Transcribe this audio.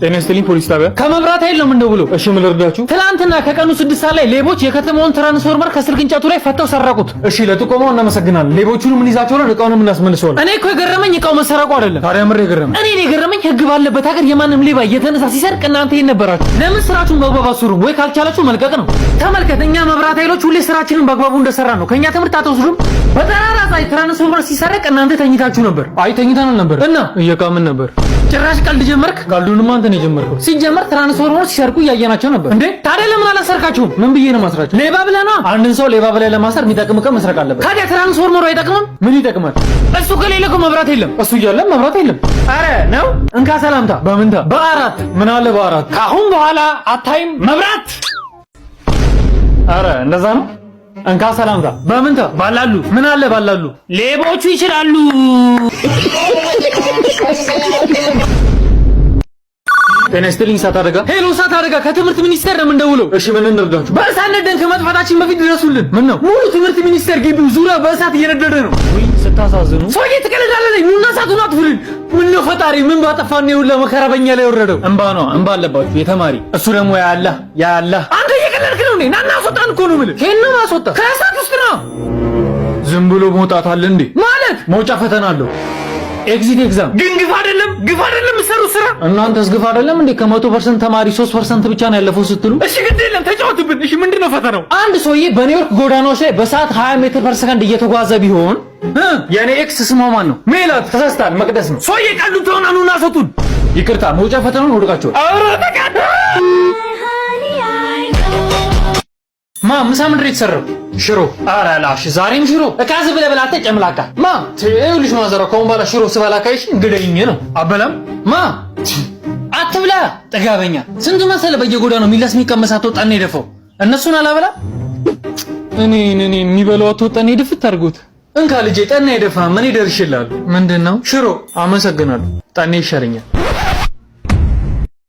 ጤና ይስጥልኝ ፖሊስ ጣቢያ። ከመብራት ኃይል ነው የምንደውለው። እሺ ምን ልርዳችሁ? ትናንትና ከቀኑ 6 ሰዓት ላይ ሌቦች የከተማውን ትራንስፎርመር ከስልክ እንጨቱ ላይ ፈተው ሰረቁት። እሺ ለጥቆማው እናመሰግናለን። ሌቦቹንም እንይዛቸዋለን፣ እቃውንም እናስመልሰዋለን። እኔ እኮ የገረመኝ እቃው መሰረቁ አይደለም። ታዲያ ምር የገረመ እኔን የገረመኝ ህግ ባለበት ሀገር የማንም ሌባ እየተነሳ ሲሰርቅ እናንተ የት ነበራችሁ? ለምን ስራችሁን በአግባቡ አትሰሩም? ወይ ካልቻላችሁ መልቀቅ ነው። ተመልከት፣ እኛ መብራት ኃይሎች ሁሌ ስራችንን በአግባቡ እንደሰራ ነው። ከኛ ትምህርት አትወስዱም? በጠራራ ፀሐይ ትራንስፎርመር ሲሰረቅ እናንተ ተኝታችሁ ነበር። አይ ተኝተን አልነበር እና እየቃምን ነበር። ጭራሽ ቀልድ ጀመርክ። ቀልዱንማ አንተ ነው የጀመርከው። ሲጀመር ትራንስፎርመር ሲሰርቁ እያየናቸው ነበር። እንዴ ታዲያ ለምን አላሰርካችሁም? ምን ብዬ ነው ማስራቸው? ሌባ ብለህ ነዋ። አንድን ሰው ሌባ ብለህ ለማሰር የሚጠቅም ዕቃ መስረቅ አለበት። ታዲያ ትራንስፎርመሩ አይጠቅምም? ምን ይጠቅማል? እሱ ከሌለ እኮ መብራት የለም። እሱ እያለ መብራት የለም። አረ ነው። እንካ ሰላምታ። በምንታ? በአራት። ምን አለ በአራት? ከአሁን በኋላ አታይም መብራት። አረ እንደዛ ነው። እንካ ሰላምታ። በምንታ? ባላሉ። ምን አለ ባላሉ? ሌቦቹ ይችላሉ። ጤና ይስጥልኝ እሳት አደጋ። Hello እሳት አደጋ፣ ከትምህርት ሚኒስቴር ነው የምንደውለው። እሺ ምን እንርዳችሁ? በእሳት ነደን ከመጥፋታችን በፊት ድረሱልን። ምን ነው? ሙሉ ትምህርት ሚኒስቴር ግቢው ዙሪያ በእሳት እየነደደ ነው። ውይ ስታሳዝኑ። ሰውዬ ትቀልዳለህ? ኑና እሳቱን አጥፉልን። ምን ነው ፈጣሪ፣ ምን ባጠፋን ነው የሁላ መከራ በእኛ ላይ የወረደው? እንባ ነው እንባ አለባችሁ የተማሪ። እሱ ደግሞ ያላ ያላ። አንተ እየቀለድክ ነው እንዴ? ናና አስወጣን እኮ ነው የምልህ። ከየት ነው ማስወጣ? ከእሳት ውስጥ ነው። ዝም ብሎ መውጣት አለ እንዴ? ማለት መውጫ ፈተና አለው። Exit exam። ግን ግፍ አይደለም፣ ግፍ አይደለም የምትሰሩት ስራ። እናንተስ ግፍ አይደለም እንዴ? ከ100% ተማሪ 3% ብቻ ነው ያለፈው ስትሉ። እሺ ግድ የለም ተጫወትብን። እሺ ምንድን ነው ፈተናው? አንድ ሰውዬ በኒውዮርክ ጎዳናዎች ላይ በሰዓት 20 ሜትር per ሰከንድ እየተጓዘ ቢሆን የኔ ex ስሟ ማን ነው? ሜላት። ተሳስታል፣ መቅደስ ነው። ሰውዬ ቀልዱን ተውና ኑና አስወጡን። ይቅርታ መውጫ ፈተናውን ወድቃችኋል። ኧረ ተቃ ማ ምሳ ምንድን ነው የተሰራው? ሽሮ። ኧረ ላሽ ዛሬም ሽሮ። እቃ ዝም ብለህ ብላ አንተ ጨምላቃ። ማ ይኸውልሽ ማዘሯ ከአሁን በኋላ ሽሮ ስበላ ካይሽ እንግደኝ ነው። አበላም ማ አትብላ ጥጋበኛ። ስንቱ መሰለህ በየጎዳናው የሚላስ የሚቀመስ አጥቶ ጠኔ የደፋው እነሱን አላበላ። እኔን እኔ የሚበላው አጥቶ ጠኔ ድፍት አድርጎት። እንካ ልጄ ጠኔ አይደፋም እኔ ደርሽልሃለሁ። ምንድን ነው ሽሮ? አመሰግናለሁ። ጠኔ ይሻለኛል።